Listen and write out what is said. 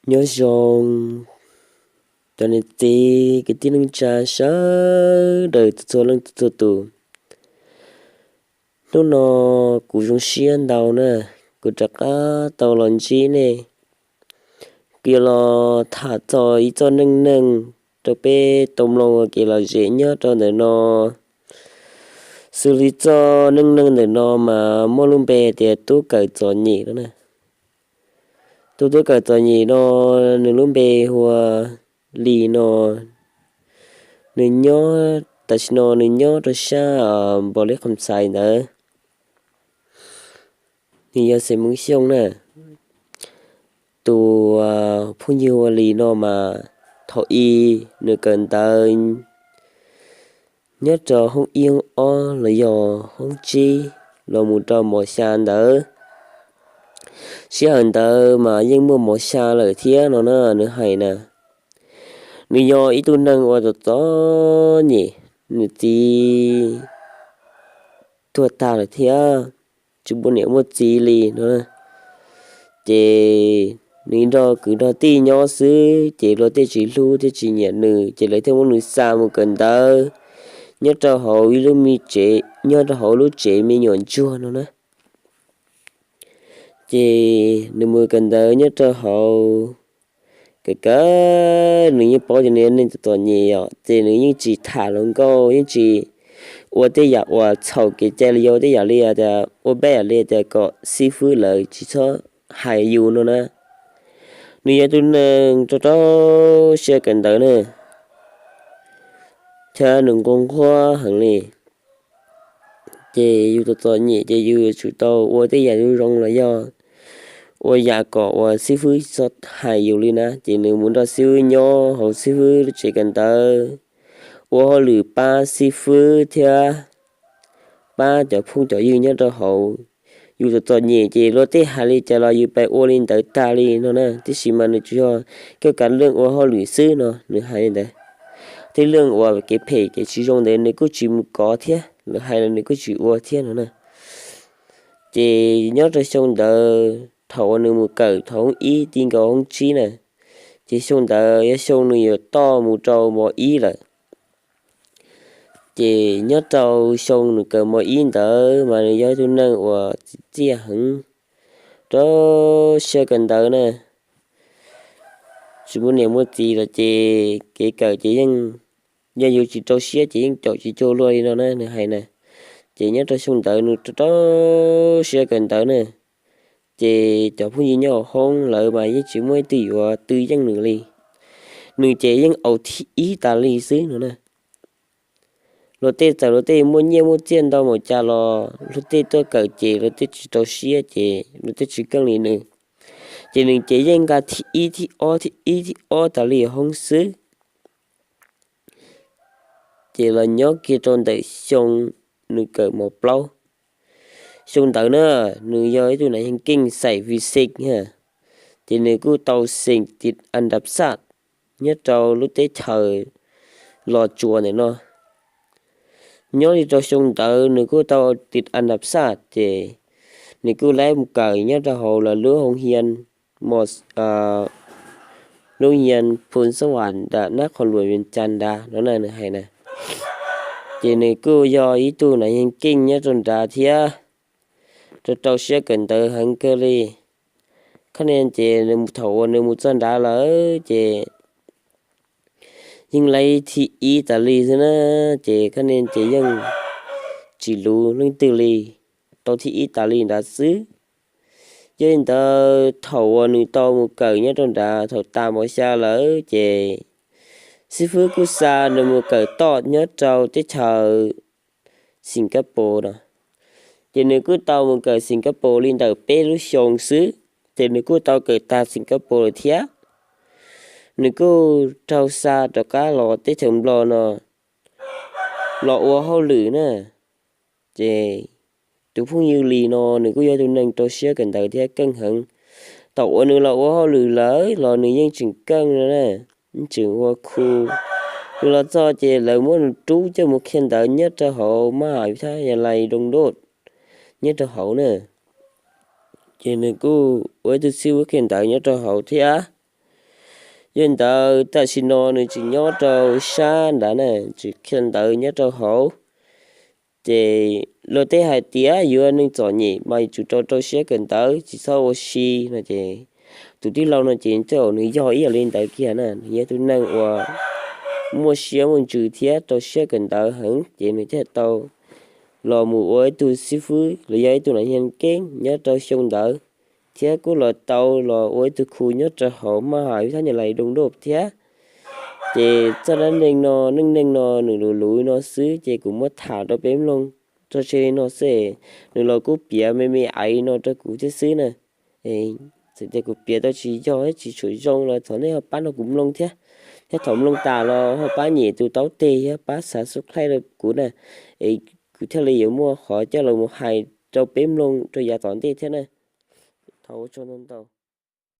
Nyob zoo cov niam txiv kwv tij neej tsa sawv daws txhua leej txhua tus. Hnub no kuv zoo siab ntau na, kuv rov qab tau los ntsib nej. Kuv yuav los tham txog ib txoj neej neeg rau peb tau mloog ua kev lom zem nyob rau ntawm no. Xws li txoj neej neeg ntawm no mas muaj lub npe tias Tub Kawm Txom Nyem no na. Tus Tub Kawm Txom Nyem no, nws lub npe hu ua Lis no. Nws nyob, tam sim no nws nyob rau sab Npaus Lis Qhas Xais ntawd. Nws yog xeem Hmoob Xyooj na. Tus phooj ywg hu ua Lis no mas thaum i nws kawm ntawv nyob rau hoob ib hoob ob los yog hoob tsib los mus rau mos xya ntawd. Sij hawm ntawd mas yeej muaj mos xya lawm thiab no na, nws hais na. Nws yog ib tug neeg uas txom txom nyem, nws txiv tuag tag lawm thiab, tsis muaj niam muaj txiv li no. Ces nws nrog kwv nrog tij nyob xwb ces luag tej tsis hlub thiab tsis nyiam nws ces lawv thiaj muab nws xa mus kawm ntawv nyob rau hauv ib lub me tsev, nyob rau hauv lub tsev me nyuam ntsuag no na. Ces nws mus kawm ntawv nyob rau hauv, kawm kawm nws yeej paub tias nws yog neeg txom txom nyem os, ces nws yeej tsis tham hluas nkauj, yeej tsis ua tej yam uas txhaum kev cai los yog tej yam li tias ua peb yam li tias kom xib fwb lawv tsis txhob hais yus no na. Nws yog tus neeg rau rau siab kawm ntawv na, thiab nws nquag nquag heev li. Ces yus txom txom nyem ces yus yuav tsum tau ua tej yam zoo zoo los yog ua yam kom uas xib fwb txhob hais yus li na. Ces nws mus nrog xib fwb nyob hauv xib fwb lub tsev kawm ntawv, ua hauj lwm pab xib fwb thiab pab cov phooj cov ywg nyob rau hauv. Yus txom txom nyem ces luag tej hais li cas los yus pais ua li ntawd tag li no na. Tiam sis mas nws tsuas yog koj kav leej ua hauj lwm xwb no, nws hais li ntawd. Tej leej uas kev phem kev tsis zoo ntawd nws kuj tsis mus kov thiab, lawv hais los nws kuj tsis ua thiab no na. Ces nyob rau xyoo ntawd thaum uas nws mus kawm thaum hoob ib ti nkaus hoob tsib na, ces xyoo ntawd yog xyoo nws yuav toj mus rau mos ib lawm. Ces nyob rau xyoo nws kawm mos ib ntawd mas nws yog ib tug neeg uas txiaj txiaj heev, rau siab kawm ntawv na. Tsis muaj niam muaj txiv los ces kev kawm ces yeej, yog yus tsis rau siab ces yeej caum tsis cuag luag li no na, nws hais na. Ces nyob rau xyoo ntawd nws rau siab kawm ntawv na, ces cov phooj ywg nyob hauv hoob lawv mas yeej tsis muaj ib tug yuav tw yeej nws li. Nws ces yeej aus thib ib tas li xwb no na. Luag tej txawm luag tej muaj nyiaj muaj txiaj ntau npaum cas los luag tej tuaj kawm ces luag tej tsis rau siab ces luag tej tsis keej li nws. Ces nws ces yeej nqa thib ib thib ob thib ib thib ob tas li hoob xwb. Ces los nyob kiag rau ntawm xyoo nws kawm mos plaub. Xyoo ntawd na, nws yog ib tug nam yeej keej xaim vi xej, ces nws kuj tau xeem tis an dap xaj nyob rau lub teb chaws Los Tsuas ntawm no. Nyob li rau xyoo ntawd nws kuj tau tis an dap xaj ces nws kuj laib mus kawm nyob rau hauv lawv lub hoo hian, lub hian Phu Xab Vam nram nab qhos luas Vias Cas nrad no na, nws hais na. Ces nws kuj yog ib tug nam yeej keej nyob rau nrad thiab, rau rau siab kawm ntawv heev kawg li. Khab niag ces thaum uas nws mus txog nrad lawm ces yeej laib thib ib tas li xwb na, ces khab niag ces yeej tsis luv leej twg li, tau thib ib tas li nrad xwb. Yog li ntawd thaum uas nws tau mus kawm nyob rau nrad thaum tas mos xya lawm ces xib fwb kuj xa nws mus kawm toj nyob rau teb chaws Singapore no. Ces nws kuj tau mus kawm Singapore li ntawm peb lub xyoo xwb ces nws kuj tau kawm tag Singapore lawm thiab. Nws kuj raug xa rov qab los teb chaws Nplog no los ua hauj lwm na. Ces tus phooj ywg Lis no nws kuj yog tus neeg rau siab kawm ntawv thiab keej heev. Thaum uas nws los ua hauj lwm lawm los nws yeej tseem keej no na, tseem ua khu. Nws los txog ces lawv muab nws rub coj mus qhia ntawv nyob rau hauv mab has thab ya lais doo doj nyob rau hauv na. Ces nws kuj ua ib tug xib fwb qhia ntawv nyob rau hauv thiab. Yog ntawd tam sim no nws tseem nyob rau sab nrad na, tseem qhia ntawv nyob rau hauv. Ces luag tej hais tias yuav neeg txom nyem mas yuav tsum rau rau siab kawm ntawv, tsis txhob ua si no ces tus tij laug no ces tej zaum nws yog ib yam li ntawd kiag na, nws yog tus neeg uas muaj siab muaj ntsws thiab rau siab kawm ntawv heev ces nws thiaj tau los mus ua ib tug xib fwb los yog ib tug nam yag keeb nyob rau xyoo ntawd, thiab kuj los tau los ua ib tug khu nyob rau hauv maj has ib thab nyas lais doo doj thiab. Ces txoj dab neeg no, neej neeg no nws luv luv no xwb ces kuv muab tham rau peb mloog tso tseg li no xwb. Nws los kuj piav me me aiv no rau kuv thiab xwb na. Txawm tias kuv piav tau tsis yog tsis tshua zoo los thov nej ho pab nrog kuv mloog thiab, thiab thaum mloog tas los ho pab nyem tus taub teg thiab pab subscribe rau kuv na, es kuv thiaj li yuav muaj qhov coj los mus hais rau peb mloog rau yav tom ntej thiab na. Thov ua tsaug ntau ntau.